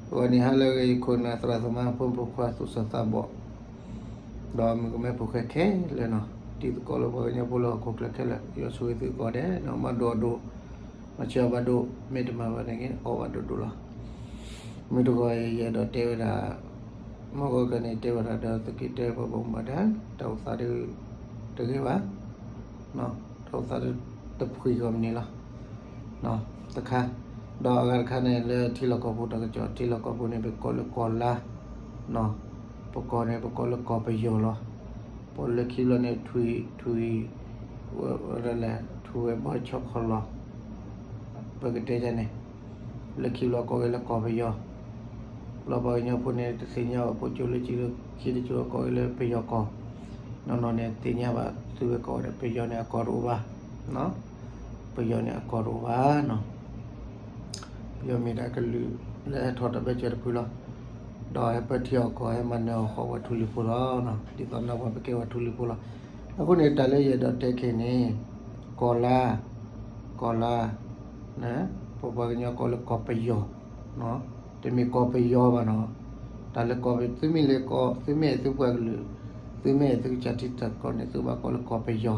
ဂီၤနံၤဟါလၢအဂ့ၤ ယခိၣ်နၢ်သရၣ်သမါ ဖိမုၣ်ဖိခွါ သူၣ်စၢ်သးဘီၣ် ဒီးမုၣ်ကမဲဖိၣ်ဃဲခဲလၢာ်နီၤ, တံၤသကိးလၢပှၤကညီဖိလၢဟီၣ်ခိၣ်ချၢခဲလၢာ် ယွၤဆိၣ်ဂ့ၤသုကိးဂၤဒဲးနီၤ, မၤဒိၣ်ဒိၣ်, မၤဆၢဘၣ်ဒိၣ်, မ့ၢ်တမၤဘၣ်န့ၣ်ဂ့ၤ အီၣ်ဘၣ်ဒိၣ်ဒိၣ်လီၤ. မုၢ်တဂီၤအံၤ ယအဲၣ်ဒိးတဲဝဲဒၣ်, မုၢ်ဂီၤကန့ၣ်တဲဝဲဒၣ်ဒီး သုက့ၤတဲပှၤဘၣ်မူဘၣ်ဒါ, တၢ်အိၣ်သးဒ်တဂ့ၤဘၣ် တၢ်အိၣ်သးတဖှံဂီၢ်မနုၤလီၤ. တခါ, ဒီးအဂၤတခါန့ၣ် လၢထံလီၢ်ကီၢ်ပူၤတၢ်ကစီၣ် ထံလီၢ်ကီၢ်ပူၤန့ၣ် ပကိးလၢကီၢ်လါ, ပကိးန့ၣ် ပကိးလၢကီၢ်ပယီၤလီၤ. ပလၢခံဘျီန့ၣ် ထွံၣ်, ထွံၣ်, ဝဲဒၣ်လဲၣ် ထူဝဲဘီဆီခီလီၤ ပကတဲန့ၣ်, လၢခံဘျီကိးဝဲလၢကီၢ်ပယီၤ, ဘျီပှၤကညီဖိန့ၣ် တသ့ၣ်ညါဘၣ် ဖိကၠိလၢကံလၢခံတကၠိ ကိးဝဲလၢပယီၤကီၢ်, နီၢ်နီၢ်န့ၣ်သ့ၣ်ညါဘၣ် သုဝဲကိးဝဲဒၣ် ပယီၤန့ၣ်အကီၢ်တအိၣ်ဘၣ်, ပယီၤန့ၣ်အကီၢ်တအိၣ်ဘၣ်နီၤ. ပယီၤမ့ၢ်ဒၣ်ကလုာ်လၢဟဲထီၣ်တၢ်ဘၢၣ်စၢၤတဖုလီၤ. ဒီးဟဲပၢထံအီၣ်ကီၢ် ဟဲမၤနၢၤအီၣ်ဃီပှၤထူလံၤဖိလီၤ. ဒ်သိးနီၢ်ပှၤပကဲပှၤထူလံၤဖိလီၤ. အဃိန့ၣ် တၢ်လၢယအဲၣ်ဒိးတဲခဲအံၤန့ၣ် ကီၢ်လါ, ကီၢ်လါ, ပပှၤကညီကိးလၢကီၢ်ပယီၤ, တမ့ၢ်ကီၢ်ပယီၤဘၣ်နီၤ. တၢ်လၢကီၢ်ပ, သုမ့ၢ်လဲၤကီၢ်, သုမ့ၢ်အဲၣ်သုပှၤကလုာ်, သုမ့ၢ်အဲၣ်သုကစၢ်ထံတၢ်ကီၢ်န့ၣ် သုဘၣ်ကိးလၢကီၢ်ပယီၤ.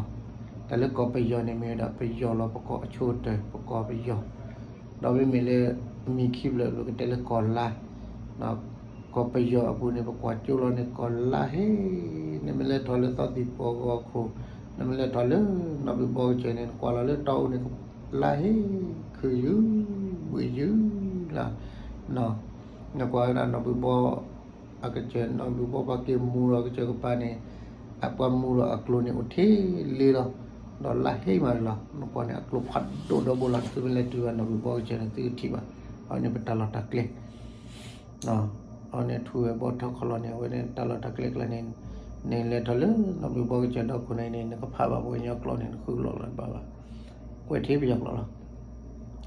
တၢ်လၢကီၢ်ပယီၤန့ၣ် မ့ၢ်ဝဲဒၣ်ပယီၤလီၤ ပကိးအဆိကတၢၢ် ပကိးပယီၤ. ဒီးမ့မ့ၢ်လၢ မံၤခံဖျၢၣ် ပကတဲလၢကီၢ်လါ, ကီၢ်ပယီၤအပူၤန့ၣ် ပကွၢ်ကၠိလီၤန့ၣ် ကီၢ်လါဟ့, နမ့ၢ်လဲၤထီၣ်လၢသီသံၣ်ပီၢ်ဂီၤခိၣ်, နမ့ၢ်လဲၤထီၣ်လၢနီၢ်ဘုၣ်ဘီကစၢၢ်န့ၣ် နကွၢ်လီၤလၢတီအူန့ၣ် လါဟ့, ခုၣ်ယုၢ်, ဘှံးယုၢ်လီၤ. နကွၢ်ဝဲဒၣ်နီၢ်ဘုၣ်ဘီ အကစၢၢ် နီၢ်ဘုၣ်ဘီပှၤက့ၤမူဒီးကစၢၢ်ကပၤန့ၣ် အပှၤမူဒီးအကျိၤန့ၣ်အိၣ်ထံလ့လီၤ. ဒီးလါဟ့မးလီၤ. နကွၢ်န့ၣ် အကျိၤဖးဒိၣ်ဒီဘိလီၤ. သုမ့ၢ်လဲၤတုၤဘၣ်နီၢ်ဘုၣ်ဘီကစၢၢ်န့ၣ် သုကထံၣ်ဘၣ်. အဝဲန့ၣ်ပတၢ်လီၢ်တၢ်ကျဲ အဝဲန့ၣ်ထူဝဲဘီထီၣ်ခီလီၤန့ၣ် အဝဲန့ၣ်တၢ်လီၢ်တၢ်ကျဲကျါန့ၣ်, နလဲၤထီၣ်လၢနီၢ်ဘုၣ်ဘီကစၢၢ်ဒီခိၣ်န့ၣ်န့ၣ် နကဖးဘၣ်ပှၤကညီကျိာ်န့ၣ် နဃုကျိာ်လီၤဘၣ်ဘၣ်. ကွဲးထံပယီၤကျိာ်လီၤ.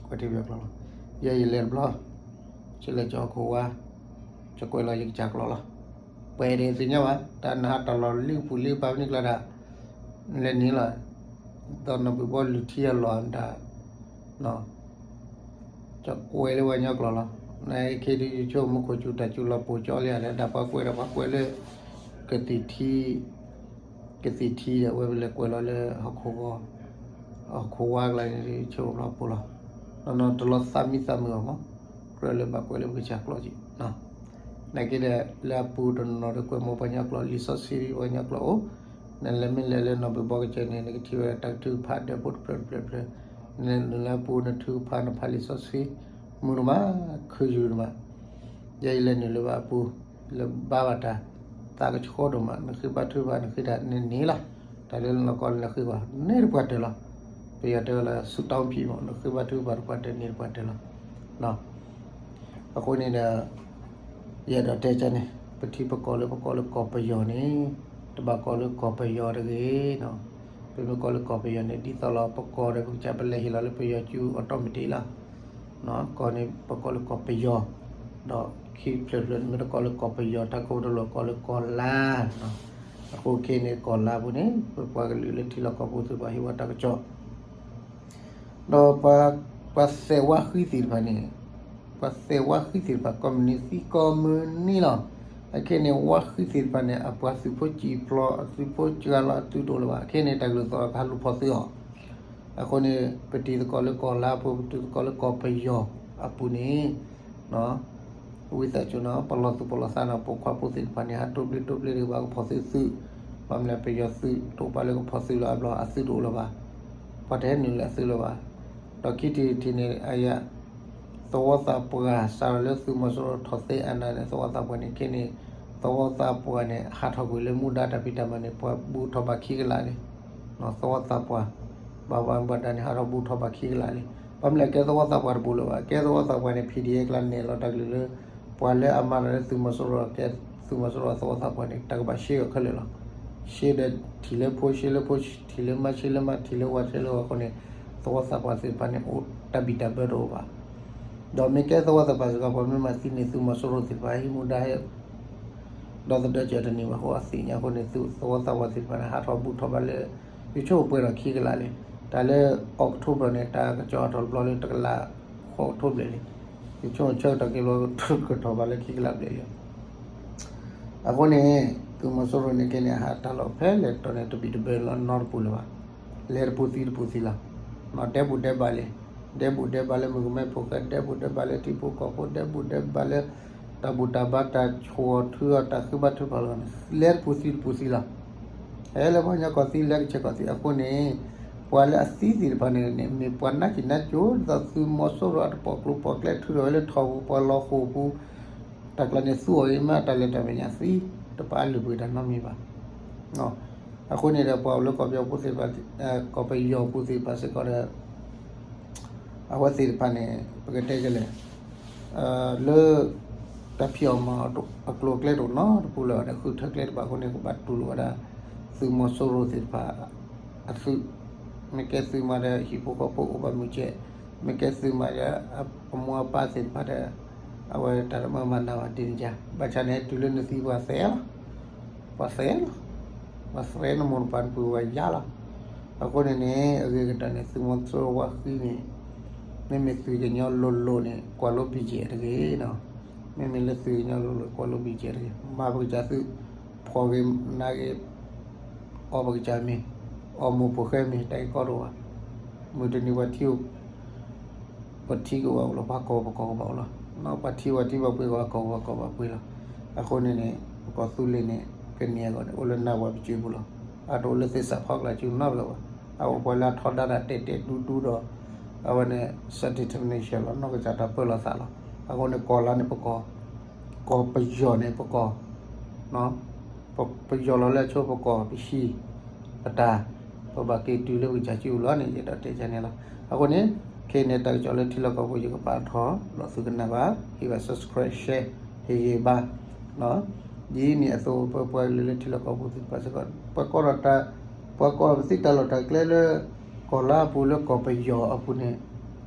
ကွဲးထံပယီၤကျိာ်လီၤ. ယဲယလဲၤတဘျီ ယလဲၤကၠီဟီၣ်ခိၣ်ဝါ, ယကွဲးလီၤယကစၢ်ကျိာ်လီၤ. ပှဲၤဒ်သ့ၣ်ညါဘၣ် တၢ်နဟးတၢ်လီၢ်လံပူၤလံပၤပနံၣ်ကျါဒၣ်, နလဲၤနံၤလီၤ. ဒီးနီၢ်ဘုၣ်ဘီလုၢ်ထံအလီၢ်ဒၣ် ကကွဲးလၢပှၤကညီကျိာ်လီၤ. နခ့ဒုးယဆိကမိၣ်ခိၣ်စူၤတၢ်စူၤလီၤပိာ်ကၠီလံဧါ ဒီးပှၤကွဲးဒီးပှၤကွဲးလၢ ကသံၣ်ထံ, ကသံၣ်ထံဒီး အဝဲပလဲၤကွဲးလီၤလၢဟီၣ်ခိၣ်ဂီၤ, ဟီၣ်ခိၣ်ဝါကျါန့ၣ် ဆိကမိၣ်လီၤပိာ်လီၤ. နီၢ်နီၢ်တလီၤသးမံသးမုာ်အီၤမး, ကြၢးလၢဘၣ်ကွဲးလၢပကစၢ်ကျိာ်က့ၤ နာ်က့ဒီး လၢအပူၤတနီၤနီၤဒီးကွဲးမ့ၢ်ပှၤကညီကျိာ် လံာ်စီဆှံပှၤကညီကျိာ်အိၣ်, နလဲၤမ့ၢ်လဲၤလၢနီၢ်ဘုၣ်ဘီကစၢၢ်န့ၣ် နကထံၣ်ဝဲဒၣ်တၢ်ကထုကဖၣ်ဒၢးဖိတဖျၢၣ်တဖျၢၣ်တဖျၢၣ်, နနုာ်လၢအပူၤနထုကဖၣ်နဖးလံာ်စီဆှံ, မုာ်တမး, ခုၣ်ယုၢ်တမး, ယဲယလဲၤနုာ်လၢၤဘၣ်အပူၤ, လဲၤဘါဘၣ်တၢ်, သးကဆှီဒိၣ်မး, နဃ့ဘါထုကဖၣ်နဃ့တၢ်နန့ၢ်လီၤ, တၢ်လၢနလီၤကီလၢနဃ့ဘၣ် န့ၢ်တပှၢ်တၢၢ်လီၤ. ပယီၤတဲဝဲလၢ ဆူတောင်းပြီ မး နဃ့ဘါထုကဖၣ်တပှၢ်တၢၢ်န့ၢ်တပှၢ်တၢၢ်လီၤ. အဃိန့ၣ်ဒီး ယအဲၣ်ဒိးတဲကန့ၣ် ပထံပကီၢ်လၢပကိးလၢကီၢ်ပယီၤန့ၣ် တဘၣ်ကိးလၢကီၢ်ပယီၤတဂ့ၤ. ပမ့ၢ်ကိးလၢကီၢ်ပယီၤန့ၣ် ဒ်သိးလီၤ ပကီၢ်ဒီးပကစၢ်ပလဲၤဟ့ၣ်လီၤလၢပယီၤစု automatic လီၤ. ကီၢ်န့ၣ် ပကိးလၢကီၢ်ပယီၤ, ဒီးခံဖျၢၣ်ဖျၢၣ်န့ၣ် မ့ၢ်တကိးလၢကီၢ်ပယီၤ တၢ်ခိၣ်တလိာ်ကိးလၢကီၢ်လါ. အဃိခဲအံၤန့ၣ် ကီၢ်လါပူၤန့ၣ် ပပှၤကလုာ်လၢထံလီၢ်ကီၢ်ပူၤသ့ၣ်တဖၣ်ဟ့ၣ်ဝဲတၢ်ကစီၣ် ဒီးပှၤသဲးဝါဃံသ့ၣ်တဖၣ်န့ၣ်, ပှၤသဲးဝါဃံသ့ၣ်တဖၣ် ကိးမုၢ်နံၤသံကိးမုၢ်နံၤလီၤ. အခဲအံၤန့ၣ် ဝါဃံသ့ၣ်တဖၣ်န့ၣ် အပှၤသုးဖိစံာ်ဖျိး အသုးဖိစှၤလီၤ အသုးတအိၣ်လၢၤဘၣ်. အခဲအံၤန့ၣ် တၢ်ကလုၢ်သီၣ်ကဟးလူၤဖီၣ်သုးအီၤ. အဃိန့ၣ် ပတံၤသကိးလၢကီၢ်လါအပူၤ ပတံၤသကိးလၢကီၢ်ပယီၤအပူၤန့ၣ် ဝံသးစူၤနီၤ ပလီၢ်သူၣ်ပလီၢ်သးနီၤ ပိာ်ခွါဖိသ့ၣ်တဖၣ်န့ၣ် ဟးတိၢ်ပျ့ၤတိၢ်ပျ့ၤတဂ့ၤဘၣ် ကဖီၣ်သုသုး, ဘၣ်မနုၤလဲၣ် ပယီၤသုးတအိၣ်ဘၣ်လၢကဖီၣ်သုးလၢၤအဘျီ အသုးတအိၣ်လၢၤဘၣ်, ပှၤတဟဲနုာ်လၢအသုးလၢၤဘၣ်. ဒီးခံထံၣ်တထံၣ်န့ၣ် အယၤ သဝီသးပှၢ် စးထီၣ်လၢသုးမီၤစိရိၤထီၣ်သ့အနၤန့ၣ် သဝီသးပှၢ်န့ၣ် ခဲန့ၣ် သဝီသးပှၢ်န့ၣ် ဟးထီၣ်ကွံာ်လၢမူဒါတၢ်ဖံးတၢ်မၤန့ၣ် ပှၤဘူးထီၣ်ဘၣ်ခံကလးလံ. သဝီသးပှၢ် ဘၣ်ဝါဘၣ်ဒါန့ၣ် ဟးထီၣ်ဘူးထီၣ်ဘၣ်ခံကလးလံ. ဘၣ်မနုၤလဲၣ် ကဲသဝီသးပှၢ်တဘူးလၢၤဘၣ်, ကဲသဝီသးပှၢ်န့ၣ် ဖံးဒံးဟဲကျါနဲၣ်လီၤတၢ်ကလုၢ်လၢ ပှၤလၢအမၤတၢ်လၢသုးမီၤစိရိၤ ကဲသုးမီၤစိရိၤအသဝီသးပှၢ်န့ၣ် တၢ်ကဘၣ်ရှဲအီၤခဲလၢာ်လီၤ. ရှဲဒီးထံၣ်လၢဖိ ရှဲလၢဖိ ထံၣ်လၢမါ ရှဲလၢမါ ထံၣ်လၢဝၤ ထံၣ်လၢဝၤအဃိန့ၣ် သဝီသးပှၢ်သ့ၣ်တဖၣ်န့ၣ် အိၣ်တၢ်ဘံၣ်တၢ်ဘၢတအိၣ်ဘၣ်. ဒီးမ့ၢ်ကဲသဝီသးပှၢ်စ့ၢ်ကီး ပှၤမ့ၢ်မၤသံန့ၣ် သုးမီၤစိရိၤသ့ၣ်တဖၣ်ဟံးမူဒါဟဲ ဒီသဒၢစၢၤတန့ၢ်ဘၣ်အဃိ အသ့ၣ်ညါအဃိန့ၣ် သုးသဝီသးပှၢ်သ့ၣ်တဖၣ်န့ၣ် ဟးထီၣ်ဘူးထီၣ်ဘၣ်လၢ ယဆိကမိၣ်ပှဲၤဒီးခံကလးလံ. တၢ်လၢ October န့ၣ် တၢ်ကစီၣ်ဟးထီၣ်တဘျီလၢတကလးဃိး October လံ. ယဆိကမိၣ်ဆၢကတီၢ်က့ၤလီၤ ကထီၣ်ဘၣ်လၢခံကလးဘျဲၣ်လံ. အဃိန့ၣ် သုးမီၤစိရိၤန့ၣ်က့န့ၣ် အဟးတၢ်လီၢ်ဖဲလဲၣ်တတီၤန့ၣ် တဘံၣ်တဘၢလီၤနီတပူၤလၢၤဘၣ်. လဲၤတပူၤသံတပူၤသံလီၤ. ဒဲဘူးဒဲဘၣ်လံ, ဒဲဘူးဒဲဘၣ်လၢမုၣ်ကမဲဖိဃဲ, ဒဲဘူးဒဲဘၣ်လၢထံဖိကီၢ်ဖိ, ဒဲဘူးဒဲဘၣ်လၢ တၢ်ဘူၣ်တၢ်ဘါ တၢ်ဆိၣ်အီၤထုအီၤ တၢ်ဃ့ဘါထုကဖၣ်လီၤန့ၣ် လဲၤတပူၤသံတပူၤသံလီၤ. ဟဲလၢပှၤကညီကီၢ်သံ လဲၤကဆဲးကီၢ်သံအဃိန့ၣ် ပှၤလၢအသံသ့ၣ်တဖၣ်န့ၣ်န့ၣ် မ့ၢ်ပှၤနါကံၣ်နါကိ ဒ်သိးသုးမီၤစိရိၤအတပိာ်ကျိၤပိာ်ကျဲထုးထီၣ်ဝဲလၢထီၣ်ပူၤ ပှၤလီၤဃိာ်ပူၤ တၢ်ကျါန့ၣ်သူအီၤအံၤ မ့ၢ်အတၢ်လဲၤတၢ်မဲာ်ညါသံ တပာ်လုၢ်ပှ့ၤတၢ်နီတမံၤဘၣ်. အဃိန့ၣ်ဒီး ပှၤအိၣ်လၢကီၢ်ပယီၤဖိသ့ၣ်တဖၣ် ကီၢ်ပယီၤဖိသ့ၣ်တဖၣ်စ့ၢ်ကီးဒီး အဝဲသ့ၣ်တဖၣ်န့ၣ် ပကတဲကလဲၣ် လၢ တၢ်ဖံးအီၣ်မၤအီၣ်အကျိၤအကျဲတအိၣ်နီတပူၤလၢၤဘၣ်ဒီး ဃုထၢကျဲတဘၣ်အဃိန့ၣ် ကဘၣ်တူၢ်လိာ်ဝဲဒၣ် သုးမီၤစိရိၤသ့ၣ်တဖၣ် အသုး မ့ၢ်ကဲသုးမးဒီး ဟံၣ်ဖိဃီဖိအိၣ်ဘၣ်မုာ်ကဲး, မ့ၢ်ကဲသုးမးဒီး အမိၢ်အပၢ်သ့ၣ်တဖၣ်ဒီး အဝဲတၢ်တမၤမၤနးဘၣ်ဒ်န့ၣ်ယါ, ဘၣ်ဆၣ်န့ၣ် တုၤလၢနသံပှၤသဲးလီၤ, ပှၤသဲးလီၤ, ပှၤသဲးနမိၢ်နပၢ်နပုၢ်ဝဲၢ်ယါလီၤ. အဃိန့ၣ်န့ၣ် အဂ့ၤကတၢၢ်န့ၣ် သုးမီၤစိရိၤဝါဃံန့ၣ် မ့မ့ၢ်သုးကညီလိၤလိၤန့ၣ် ကွၢ်လိ ဘီၣ်ကၠ့ၣ် တဂ့ၤနီၤ, မ့မ့ၢ်လၢသုးကညီလိၤလိၤ ကွၢ်လိ ဘီၣ်ကၠ့ၣ် တဂ့ၤ, မၤပကစၢ်သုး ဖှီၣ်ဂ့ၤနးဂ့ၤ အီၣ်ပကစၢ်မ့ၤ, အီၣ်မိၢ်ဖိဃဲမ့ၤ တၢ်အံၤကီတအိၣ်ဘၣ်. မုၢ်တနံၤပှၤထံ ပထံကဘၣ်အိၣ်လီၤ, ပှၤကီၢ်ပကီၢ်ကဘၣ်အိၣ်လီၤ. ပှၤထံပှၤထံဘၣ်ပှ့ၤကဘၣ် ကီၢ်ပကီၢ်ဘၣ်ပှ့ၤလီၤ. အဃိန့ၣ်န့ၣ် ပကီၢ်သူလ့ၤန့ၣ် ကန့ၢ်အဂီၢ်န့ၣ် အိၣ်လၢနးဝၤပစိၤပူၤလီၤ. အတအိၣ်လၢသ့ၣ်စးဖီကလးကၠူနီတဂၤဘၣ်. အအိၣ်ပှၤလၢအထီဒါတၢ်တဲာ်တဲာ်ဒူဒူဒီး အဝဲန့ၣ် self determination လီၤ, နီၢ်ကစၢ်တၢ်ပၢလီၤသးလီၤ. အဃိန့ၣ် ကီၢ်လါန့ၣ်ပကီၢ်, ကီၢ်ပယီၤန့ၣ်ပကီၢ် ပယီၤလီၤလၢအဆိ ပကီၢ်ပဟံၣ်ပတၢ် ပဘၣ်က့ၤတုၤလၢပကစၢ်စုပူၤလီၤန့ၣ် ယအဲၣ်ဒိးတဲကန့ၣ်လီၤ. အဃိန့ၣ် ခဲအံၤန့ၣ် တၢ်ကစီၣ်လၢထံလီၢ်ကီၢ်ပူၤ ယကပာ်ထီၣ်ဒီးသုကနၣ်ဘၣ်, ဟ့ၣ်ဘၣ် subscribe share ဟ့ၣ်ဂ့ၤဘၣ် ဒ်န့ၣ်အသိး ပပှၤကလုာ်လၢထံလီၢ်ကီၢ်ပူၤသ့ၣ်တဖၣ်စ့ၢ်ကီး ပှၤကိးဒီးတၢ်, ပှၤကိးဒီးပသံတၢ်လီၢ်တၢ်ကျဲလၢ ကီၢ်လါအပူၤလၢကီၢ်ပယီၤအပူၤန့ၣ်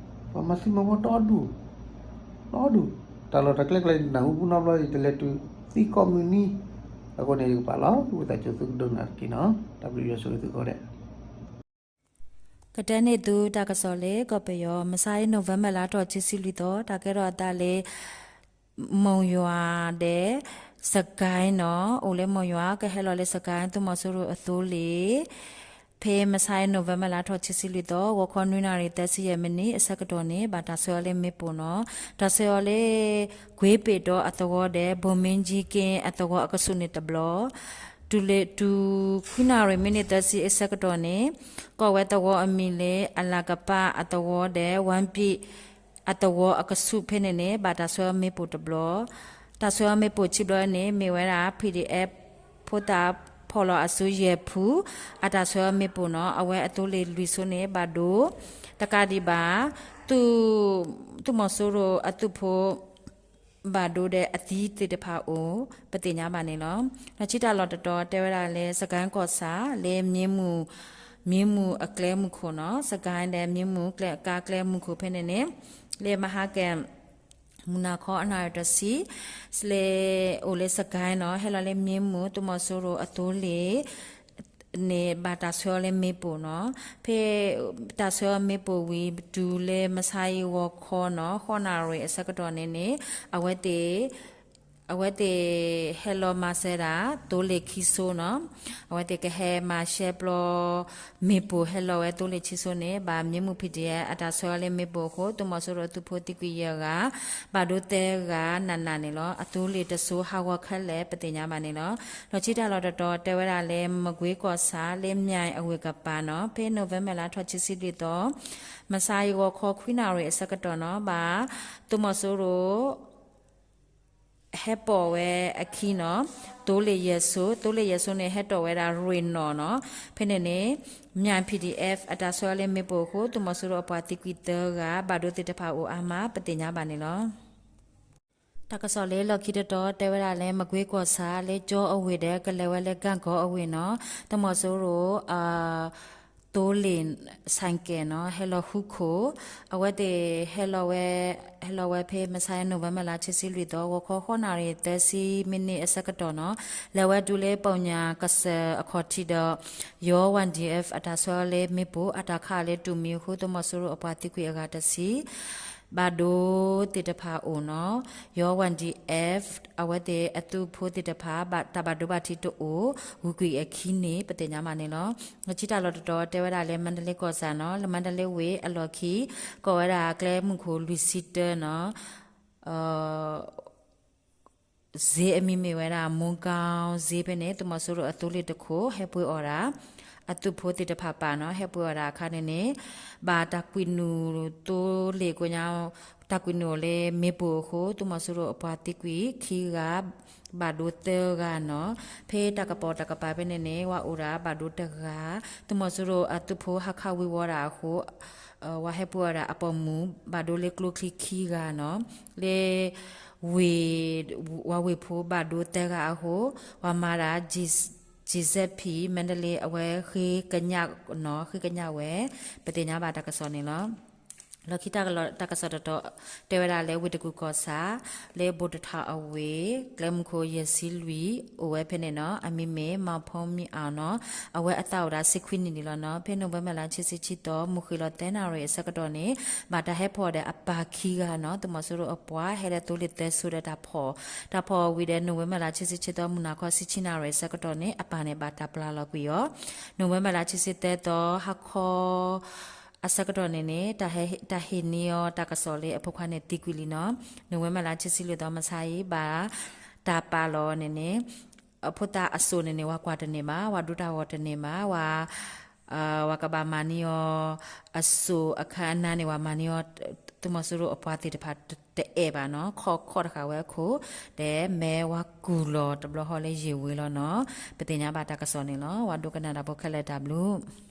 ပှၤမၤသံမၤဝီတီဒူၣ်, တီဒူၣ်, တၢ်လီၢ်တၢ်ကျဲကျါ ယနၢ်ဟူပူနီတဘျီ ယတလဲၤတုၤသံကိးမုၢ်နံၤ, အဃိန့ၣ် ယကပာ်လီၤ ဝံသးစူၤသုကဒိကနၣ်တက့ၢ်နီၤ, တၢ်ဘျုးယွၤဆိၣ်ဂ့ၤသုကိးဂၤဒဲး ကတဲန့ၢ်သုတၢ်ကစီၣ်လၢကီၢ်ပယီၤ မဆါအံၤ November လါထီၣ်ခံဆံလွံၢ်သီ တၢ်ကဲထီၣ်အသးလၢ မိၢ်ယွၤဒီး စကဲနီၤ, အိၣ်လၢမိၢ်ယွၤ ကဟဲလီၤလၢစကဲ သုးမီၤစိရိၤအသိလ့ၣ် ဖဲမဆါအံၤ November လါထီၣ်ခံဆံလွံၢ်သီ ဂီၤခီနွံနၣ်ရံၣ်သၢဆံယဲၢ်မံးနံးအဆၢကတီၢ်န့ၣ် ဘၣ်တၢ်ဆှၢအီၤလၢမ့ၣ်ပိၢ်နီၤ, တၢ်ဆှၢအီၤလၢ ကွ့ၤပ့ၤဒီအသဝီဒီး ဘိၣ်မ့ကၠံက့အသဝီအကဆူးန့ၣ်တဘျီ တုၤလၢတုၤခွံနၣ်ရံၣ်မံးနံးသၢဆံအဆၢကတီၢ်န့ၣ် ကိးဝဲသဝီအမံၤလၢ အလၤကပၣ်အသဝီဒီး ဝၣ်ပံၣ်အသဝီအကဆူးဖဲန့ၣ်န့ၣ် ဘၣ်တၢ်ဆှၢအီၤမ့ၣ်ပိၢ်တဘျီ, တၢ်ဆှၢအီၤမ့ၣ်ပိၢ်ခံဘျီန့ၣ် မ့ၢ်ဝဲဒၣ် PDF ဖိသၣ်ဖီၣ်လီၤအစုယဲၢ်ဖု အတၢ်ဆှၢအီၤမ့ၣ်ပိၢ်နီၤ, အဝဲအသိလ့ၣ်လွံၢ်ဆိန့ၣ် ဘၣ်ဒိ တကးဒံးဘၣ် သုးမီၤစိရိၤအသုးဖိ ဘၣ်ဒိဒီးအသံသ့ၣ်တဖၣ်အိၣ် ပသ့ၣ်ညါဘၣ်န့ၣ်လီၤ. လီၢ်ခံတၢ်လီၢ်တတီၤတဲဝဲဒၣ်လၢ စကဲကီၢ်ဆၣ် လၢ မံမူၣ်အကျဲမုၢ်ခိၣ်နီၤ, စကဲဒီး မံမူၣ်ကျဲကါကျဲမုၢ်ခိၣ်ဖဲန့ၣ်န့ၣ် လၢမဟါကဲ မုၢ်နၤခီအနၣ်ရံၣ်တဆံ လၢ အိၣ်လၢစကဲနီၤ, ဟဲလီၤလၢမံမူၣ် သုးမီၤစိရိၤအသိလ့ၣ် န့ၣ် ဘၣ်တၢ်ဆှၢအီၤလၢမ့ၣ်ပိၢ်နီၤ, ဖဲ တၢ်ဆှၢအီၤမ့ၣ်ပိၢ်ဝံၤ တုၤလၢမဆါအံၤဂီၤခီနီၤ ဃိးနၣ်ရံၣ်အဆၢကတီၢ်န့ၣ်န့ၣ် အဝဲသ့ၣ် အဝဲသ့ၣ်ဟဲလီၤမၤစၢၤဒၣ် သိလ့ၣ်ခံဆိနီၤ, အဝဲသ့ၣ်ကဟဲမၤရှဲပျီ မ့ၣ်ပိၢ်ဟဲလီၤဝဲသိလ့ၣ်ခံဆိန့ၣ် ဘၣ်မံမူၣ် PDF အတၢ်ဆှၢအီၤလၢမ့ၣ်ပိၢ်အဃိ သုးမီၤစိရိၤအသုးဖိသံကွံာ်ယဲၢ်ဂၤ ဘၣ်ဒိသၢဂၤနးနးန့ၣ်လီၤ. အသိလ့ၣ်တဆိဟးဂီၤခဲလၢာ် ပသ့ၣ်ညါဘၣ်န့ၣ်လီၤ. လီၢ်ခံတၢ်လီၢ်တတီၤတဲဝဲဒၣ်လၢ မကွ့ကီၢ်ဆၣ် လၢ မၠဲၣ် အဝ့ၢ်ကပၤနီၤ, ဖဲ November လါထီၣ်ခံဆံလွံၢ်သီ မဆါအံၤဂီၤခီခွံနၣ်ရံၣ်အဆၢကတီၢ်နီၤ ဘၣ် သုးမီၤစိရိၤ ဟဲပိာ်ဝဲအခံနီၤ, သိလ့ၣ်ယဲၢ်ဆိ, သိလ့ၣ်ယဲၢ်ဆိန့ၣ် ဟဲတီၣ်ဝဲဒၣ်ရ့ၣ်နီၣ်နီၤ, ဖဲန့ၣ်န့ၣ် မၠဲၣ် PDF အတၢ်ဆှၢအီၤလၢမ့ၣ်ပိၢ်အဃိ သုးမီၤစိရိၤအပှၤသံကွံာ်သၢဂၤ ဘၣ်ဒိသ့ၣ်တဖၣ်အိၣ်အါမး ပသ့ၣ်ညါဘၣ်န့ၣ်လီၤ. တၢ်ကစီၣ်လၢလီၢ်ခံတတီၤတဲဝဲဒၣ်လၢ မကွ့ကီၢ်ဆၣ် လၢကၠီအဝ့ၢ်ဒီးကလဲၤဝဲလၢကၣ်ကီအဝ့ၢ်နီၤ, သုးမီၤစိရိၤ သိလ့ၣ် ဆိုင်ကယ် နီၤ ဟဲလီၤဃုခိၣ်, အဝဲသ့ၣ်ဟဲလီၤဝဲ ဟဲလီၤဝဲဖဲမဆါ November လါ ခံဆံလွံၢ်သီ ဂီၤခီ ဃိးနၣ်ရံၣ် သၢဆံမံးနံးအဆၢကတီၢ်နီၤ, လဲၤဝဲတုၤလၢပီၣ်ညၣ်ကစၢၢ်အခီၣ်ထံးဒီး ယီၤ YDF အတၢ်ဆှၢအီၤလၢမ့ၣ်ပိၢ် အတၢ်ခးအီၤလၢတူၢ်မံၤအဃိ သုးမီၤစိရိၤအပှၤသံကွံာ်အဂၤတဆံ ဘၣ်ဒိသ့ၣ်တဖၣ်အိၣ်နီၤ, ယီဝၣ်ဒံၣ်အဲၣ် အဝဲသ့ၣ်အသုးဖိသ့ၣ်တဖၣ် တၢ်ဘၣ်ဒိဘၣ်ထံးတအိၣ်, ဂုၤကွံာ်အခံန့ၣ် ပသ့ၣ်ညါဘၣ်န့ၣ်လီၤ. လၢခံတၢ်လီၢ်တတီၤတဲဝဲဒၣ်လၢ မါဒလ့ကီၢ်ဆၣ်နီၤ, လၢမါဒလ့ဝ့ၢ်အလီၢ်ခံ ကိးဝဲဒၣ်ကျဲမုၢ်ခိၣ်လွံၢ်ဆံတၢနီၤ စ့အမံၤမ့ၢ်ဝဲဒၣ် မူကီၢ်စ့ဖဲန့ၣ် သုးမီၤစိရိၤအသိလ့ၣ်တခိၣ် ဟဲပှ့ၤအီၣ်ဒၣ် အသုးဖိသ့ၣ်တဖၣ်ပာ်နီၤ, ဟဲပှ့ၤအီၣ်ဒၣ်အခါန့ၣ်န့ၣ် ဘၣ်တၢ်ကွံာ်နုာ်သိလ့ၣ်ကိညါ, တၢ်ကွံာ်နုာ်အီၤလၢမ့ၣ်ပိၢ်အဃိ သုးမီၤစိရိၤအပှၤသံကွံာ်ခံဂၤ, ဘၣ်ဒိသၢဂၤနီၤ. ဖဲတၢ်ကပီၤတၢ်ကပၤဖဲန့ၣ်န့ၣ် ဝဲအိၣ်ဒၣ်ဘၣ်ဒိတဂၤ, သုးမီၤစိရိၤအသုးဖိဟးခးဝံၤဝီဒၣ်အဃိ ဝဲဟဲပှ့ၤအီၣ်ဒၣ်အပိာ်မုၣ် ဘၣ်ဒိလၢကျိချံခံဂၤနီၤ, လၢ ဝ့ၢ်, ဝၤဝ့ၢ်ဖိဘၣ်ဒိသၢဂၤအဃိ ဝၤမၤဒၣ် ကၠံၣ်စဲးဖံၣ် မါဒလ့ အဝဲဃ့ကညးနီၤ, ဃ့ကညးဝဲ, ပသ့ၣ်ညါဘၣ်တၢ်ကစီၣ်န့ၣ်လီၤ. လီၢ်ခံတၢ်ကစီၣ်တတီၤ တဲဝဲဒၣ်လၢဝ့ၢ်တကူၣ်ကီၢ်ဆၣ် လၢဘိၣ်တထီၣ်အဝ့ၢ် ကျဲမုၢ်ခိၣ်ယဲၢ်ဆံလွံၢ် အိၣ်ဝဲဖဲန့ၣ်နီၤ, အမံၤမ့ၢ် မၤဖီမံအီၤနီၤ, အဝဲအသးအိၣ်ဒၣ်ဆံခွံနံၣ်န့ၣ်လီၤနီၤ. ဖဲနိၣ်ဝ့ဘၢၣ်လါ ခံဆံခံသီ မုၢ်ဃ့ၢ်လီၤသၢနၣ်ရံၣ်အဆၢကတီၢ်န့ၣ် ဘၣ်တၢ်ဟဲဖီၣ်အီၤဒီးအပၢ်ခံဂၤနီၤ, သုးမီၤစိရိၤအပှၤဟဲလၢသိလ့ၣ်သၢဆိဒီးတၢ်ဖီၣ်, တၢ်ဖီၣ်ဝံၤဒီး နိၣ်ဝ့ဘၢၣ်လါ ခံဆံခံသီ မုၢ်နၤခီ ဆံဆံနၣ်ရံၣ်အဆၢကတီၢ်န့ၣ် အပၢ်န့ၣ်ဘၣ်တၢ်ပျၢ်လီၤကွံာ်အီၤ, နိၣ်ဝ့ဘၢၣ်လါ ခံဆံသၢသီ ဟါခီ အဆၢကတီၢ်န့ၣ်န့ၣ် တၢ်ဟ့ၣ်န့ၢ်အီၤတၢ်ကစီၣ်လၢအဖိခွါန့ၣ်သံကွံာ်လံနီၤ. နိၣ်ဝ့ဘၢၣ်လါ ခံဆံလွံၢ်သီ မဆါအံၤ ဘၣ်တၢ်ပာ်လီၤန့ၣ်န့ၣ် အဖိသၣ်အစိၣ်န့ၣ်န့ၣ် ဝၤကွၢ်တန့ၢ်ဘၣ်, ဝၤဒိတၢ်ဂီၤတန့ၢ်ဘၣ်, ဝၤ ဝၤကဘၣ်မၤန့ၢ်အီၤ အစိၣ်အခါအနါန့ၣ် ဝၤမၤန့ၢ်အီၤ သုးမီၤစိရိၤအပှၤသ့ၣ်တဖၣ်တအဲၣ်ဘၣ်နီၤ, ခီၣ်ခီၣ်တဃာ်ဝဲအခိၣ်, ဒီးမ့ၢ်ဝၤကူၢ်လီၤတဘျီဃီလၢယ့ၢ်ဝ့ၤလီၤနီၤ. ပသ့ၣ်ညါဘၣ်တၢ်ကစီၣ်န့ၣ်လီၤ. ဝၤဒိကနၣ်တၢ်ဖိခဲလၢာ်တၢ်ဘျုး